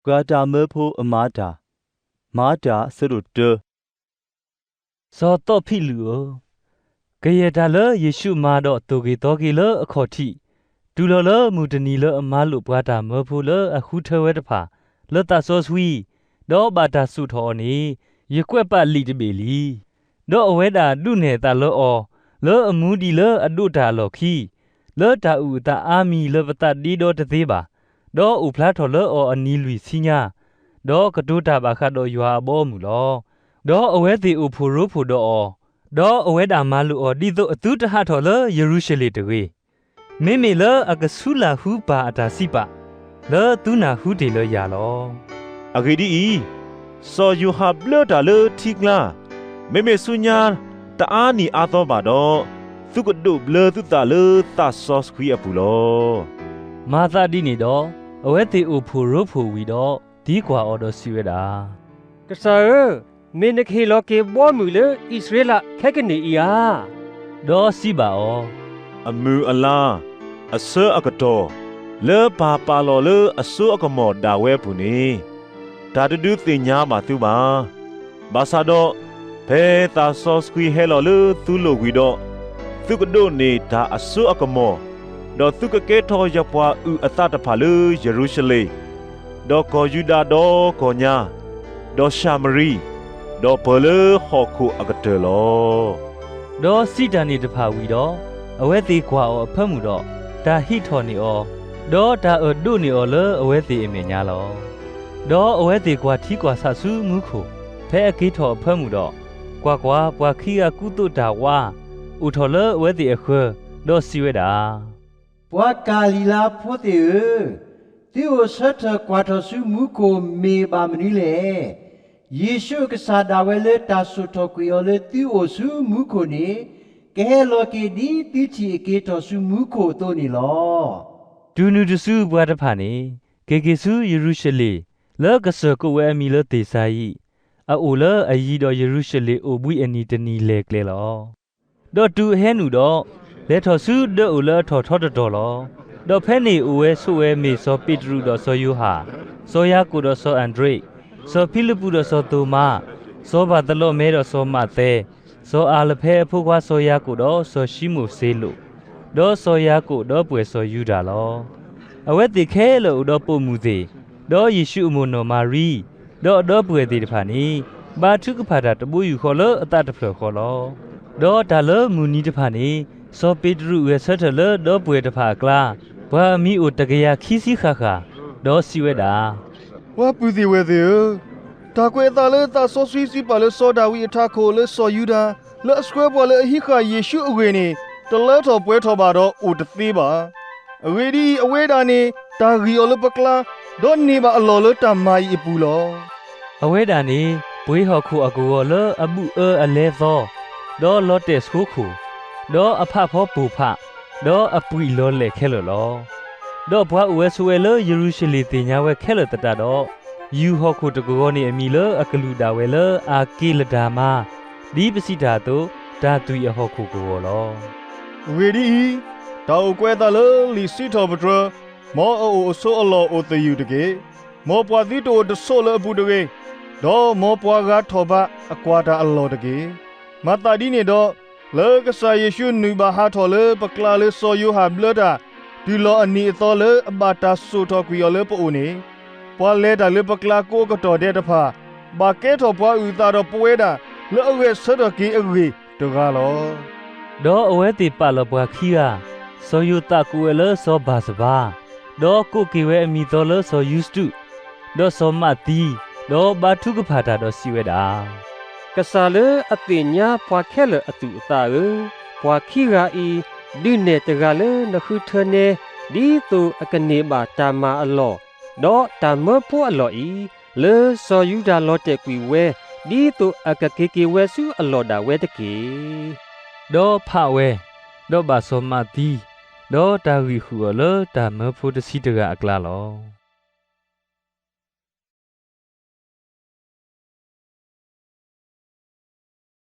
ပှၤတၢ်မၢဖိအမၤတၢ်, မၤတၢ်အဆၢဒိၣ်တၢ. စီၤသီၣ်ဖံးလုးဧၢ, ကယဲၢ်တၢ်လၢယ့ၣ်ၡူးမၤဒီးသိၣ်က့ၤသီက့ၤလၢအခီၣ်ထံး, တုၤလီၤလၢမုၢ်တနံၤလၢအမၤလိာ်ပှၤတၢ်မၢဖိလၢအဃုထၢဝဲတဖၣ်လၢသးစီဆှံ, ဒီးဘၣ်တၢ်စိာ်ထီၣ်အီၤန့ၣ်, ယကွဲးပာ်လံာ်တဘ့ၣ်လံ. ဒီးအဝဲဒၣ်ဒုးနဲၣ်အသးလၢအီၤ, လၢအမူဒံးလၢအဒိးတၢ်အလီၢ်ခံ, လၢတၢ်အုၣ်အသးအါမံၤလၢပသးဒ့ဒီတသ့ဘၣ်, ဒီးအိၣ်ဖျါထီၣ်လၢအီၤအနံၤလွံၢ်ဆံညါ, ဒီးကတိၤတၢ်ဘၣ်ဃးဒီးယွၤအဘီအမုၢ်လီၤ. ဒီးအဝဲသ့ၣ်အိၣ်ဖှိၣ်ရိဖှိၣ်ဒီးအီၤ, ဒီးအဝဲဒၣ်မၤလိာ်အီၤဒ်သိးအသုတဟးထီၣ်လၢယရူၤၡလ့ၣ်တဂ့ၤ. မ့မ့ၢ်လၢအကဆူလၢ်ဟူပၢ်အတၢ်စံးပာ်, လၢသုနၢ်ဟူတ့ၢ်လၢယၤလီၤ. အဂ့ၢ်ဒ်အံၤ, စီၤယိၤဟၣ်ဘျၢတၢ်လၢထံကျါ, မ့မ့ၢ်ဆူညါတအါနံၣ်အါသီဘၣ်ဒီး, သုကဒိးဘျၢသုသးလၢသးစီဆှံအပူၤလီၤ. မၤသးဒ်န့ၣ်ဒီး, အဝဲသ့ၣ်အိၣ်ဖှိၣ်ရိဖှိၣ်ဝံၤဒီး, သံကွၢ်အီၤဒီးစံးဝဲဒၣ်, ကစၢ်ဧၢ, မ့ၢ်နကဟ့ၣ်လီၤက့ၤဘီမုၢ်လၢအံၣ်စရ့လးခဲကနံၣ်အံၤဧါ. ဒီးစံးဘၣ်အီၤ, အမုၢ်အလါ, အဆၢအကတီၢ်, လၢပၢ်ပာ်လီၤလၢအစိအကမီၤဒၣ်ဝဲအပူၤန့ၣ်, တၢ်တဒုးသ့ၣ်ညါဘၣ်သုဘၣ်. ဘၣ်ဆၣ်ဒီး, ဖဲသးစီဆှံဟဲလီၤလၢသုလိၤဝံၤဒီး, သုကဒိးန့ၢ်တၢ်အစိအကမီၤ, ဒီးသုကကဲထီၣ်ယပှၤအုၣ်အသးတဖၣ်လၢယရူၤၡလ့ၣ်, ဒီးကီၢ်ယူဒၤဒီကီၢ်ညါ, ဒီးၡၤမရံ, ဒီးပၢၢ်လၢဟီၣ်ခိၣ်အကတၢၢ်လီၤ. ဒီးစံးတၢ်န့ၣ်တဖၣ်ဝံၤဒီး, အဝဲသ့ၣ်ကွၢ်အီၤအဖၢမုၢ်ဒီး, တၢ်ဟံးထီၣ်န့ၢ်အီၤ, ဒီးတၢ်အၢၣ်ဒိးန့ၢ်အီၤလၢအဝဲသ့ၣ်အမဲာ်ညါလီၤ. ဒီးအဝဲသ့ၣ်ကွၢ်ထံကွၢ်ဆးဆူမူခိၣ်, ဖဲအက့ၤထီၣ်အဖၢမုၢ်ဒီး, ကွၢ်ကွၢ်, ပှၤခံဂၤကူသိးတၢ်ဝါ, အိၣ်ထီၣ်လၢအဝဲသ့ၣ်အဃၢၤ, ဒီးစံးဝဲဒၣ်, ပှၤကၤလံၤလါဖိသ့ၣ်ဧၢ, သုအိၣ်ဆၢထၢၣ်ကွၢ်ထီၣ်ဆူမူခိၣ်မ့ၢ်ဘၣ်မနုၤလဲၣ်. ယ့ၣ်ၡူးအကစၢ်ဒၣ်ဝဲလၢတၢ်စိာ်ထီၣ်ကွံာ်အီၤလၢသုအိၣ်ဆူမူခိၣ်န့ၣ်, ကဟဲလီၤက့ၤဒ်သုထံၣ်အက့ၤထီၣ်ဆူမူခိၣ်အသိးန့ၣ်လီၤ. တုၤနုၤတစုပှၤတဖၣ်န့ၣ်, က့ၤက့ၤဆူယရူၤၡလ့ၣ်, လၢကစၢၢ်ကိးဝဲအမံၤလၢသ့ၣ်စၤယံး, အအိၣ်လၢအယံၤဒီးယရူၤၡလ့ၣ်အိၣ်ဘှံးအနံၤတနံၤလဲၤကျဲလီၤ. ဒီးတုၤအဟဲနုာ်ဒီး, လဲၤထီၣ်ဆူဒၢအိၣ်လၢအထီၣ်ထီတတီၤလီၤ. ဒီးဖဲန့ၣ်အိၣ်ဝဲဆိးဝဲမ့ၢ်စီၤပ့းတရူးဒီးစီၤယိၤဟၣ်, စီၤယၤကိာ်ဒီးစီၤအၤဒြ့း, စီၤဖံလံပူးဒီးစီၤသိၤမါ, စီၤဘၤသလီမဲဒီးစီၤမးသဲ, စီၤအၤလဖဲအဖိခွါစီၤယၤကိာ်ဒီးစီၤၡံမိၣ်စ့လိာ်, ဒီးစီၤယၤကိာ်ဒီပုၢ်ဝဲၢ်စီၤယူဒၤလီၤ. အဝဲသ့ၣ်ခဲလၢာ်အိၣ်ဒီးပိာ်မုၣ်သ့ၣ်, ဒီးယ့ၣ်ၡူးအမိၢ်နီၢ်မၤရံ, ဒီးအဒီပုၢ်ဝဲၢ်သ့ၣ်တဖၣ်န့ၣ်, ဘါထုကဖၣ်တၢ်တဘိယူၢ်ဃီလၢအသးတဖျၢၣ်ဃီလီၤ. ဒီးတၢ်လၢမုၢ်နံၤတဖၣ်န့ၣ်, စီၤပ့းတရူးဂဲၤဆၢထၢၣ်လၢဒီပုၢ်ဝဲၢ်တဖၣ်အကျါ, ပှၤအမံၤအိၣ်တကယၤခံဆံဃၣ်ဃၣ်, ဒီးစံးဝဲဒၣ်, ပှၤပုၢ်သ့ၣ်ဝဲၢ်သ့ၣ်ဧၢ, တၢ်ကွဲးအသးလၢသးစီဆှံစံးပာ်လၢစီၤဒၤဝံးအထးခိၣ်လၢစီၤယူဒၤ, လၢအဆှၢပှၤလၢအဟံးဃာ်ယ့ၣ်ၡူးအဂ့ၢ်န့ၣ်, တလၢထီၣ်ပှဲၤထီၣ်ဘၣ်ဒီးအိၣ်တသ့ဘၣ်. အဂ့ၢ်ဒ်အံၤ, အဝဲဒၣ်န့ၣ်, တၢ်ဂံၢ်အီၤလၢပကျါ, ဒီးန့ၢ်ဘၣ်အလီၢ်လၢတၢ်မၤအံၤအပူၤလီၤ. အဝဲဒၣ်န့ၣ်, ပှ့ၤဟီၣ်ခိၣ်အကဝီၤလၢအဘူးအၢအလဲသီ, ဒီးလီၤတဲာ်ဆိခိၣ်, ဒီးအဖးဖီပိၢ်ဖး, ဒီးအပှံာ်လီၤလဲာ်ခဲလၢာ်လီၤ. ဒီးပှၤအိၣ်ဝဲဆိးဝဲလၢယရူၤၡလ့ၣ်သ့ၣ်ညါဝဲခဲလၢာ်သတးဒီး, ယူၢ်ဟီၣ်ခိၣ်တကဝီၤန့ၣ်အမံၤလၢအကလုၢ်ဒၣ်ဝဲလၢအၤက့လဒၤမါ, ဒ်ပစံးတၢ်အသိး, တၢ်သွံၣ်အဟီၣ်ခိၣ်ကဝီၤလီၤ. အဂ့ၢ်ဒ်အံၤ, တၢ်အိၣ်ကွဲးအသးလၢလံာ်စံးထီၣ်ပတြၢၤ, မ်အအိၣ်အဆိးအလီၢ်အိၣ်သယုၢ်တက့ၢ်. မ်ပှၤသုတအိၣ်တဆိးလၢအပူၤတဂ့ၤ, ဒီးမ်ပှၤဂၤထီၣ်ဘးအကွၢ်တၢ်အလီၢ်တက့ၢ်. မၤသးဒ်န့ၣ်ဒီး, လၢကစၢ်ယ့ၣ်ၡူးနုာ်ဘၣ်ဟးထီၣ်လၢပကျါလၢစီၤယိၤဟၣ်ဘျၢတၢ်, တုၤလီၤအနံၤအသီလၢအဘၣ်တၢ်စိာ်ထီၣ်ကွံာ်အီၤလၢပအိၣ်န့ၣ်, ပှၤလဲၤတၢ်လၢပကျါကိးအကတီၢ်ဒဲးတဖၣ်, ဘၣ်ကဲထီၣ်ပှၤအုၣ်အသးဒီးပဝဲဒၣ်လၢအဂဲၤဆၢထၢၣ်က့ၤအဂ့ၢ်တဂၤလီၤ. ဒီးအဝဲသ့ၣ်ပာ်လီၤပှၤခံဂၤ, စီၤယိၤသးကိးဝဲလၢစီၤဘၢ်စဘၤ, ဒီးကိးက့ၤဝဲအမံၤသီလၢစီၤယူစတူး, ဒီးစီၤမးသံ, ဒီးဘါထုကဖၣ်တၢ်ဒီးစံးဝဲဒၣ်, ကစၢ်လၢအသ့ၣ်ညါပှၤခဲလၢာ်အသူၣ်အသးဧၢ, ပှၤခံဂၤအံၤ, ဒုးနဲၣ်တဂၤလၢနဃုထၢနဲ, ဒ်သိးအကန့ၢ်ဘၣ်တၢ်မၤအလီၢ်, ဒီးတၢ်မၢဖိအလီၢ်အံၤ, လၢစီၤယူဒၤလီၤတဲာ်ကွံာ်ဝဲ, ဒ်သိးအကက့ၤက့ၤဝဲဆူအလီၢ်ဒၣ်ဝဲတက့ၢ်. ဒီးဖးဝဲ, ဒီးဘၣ်စီၤမးသံ, ဒီးတၢ်ဂံၢ်ဃုာ်အီၤလၢတၢ်မၢဖိတဆံတဂၤအကျါလီၤ.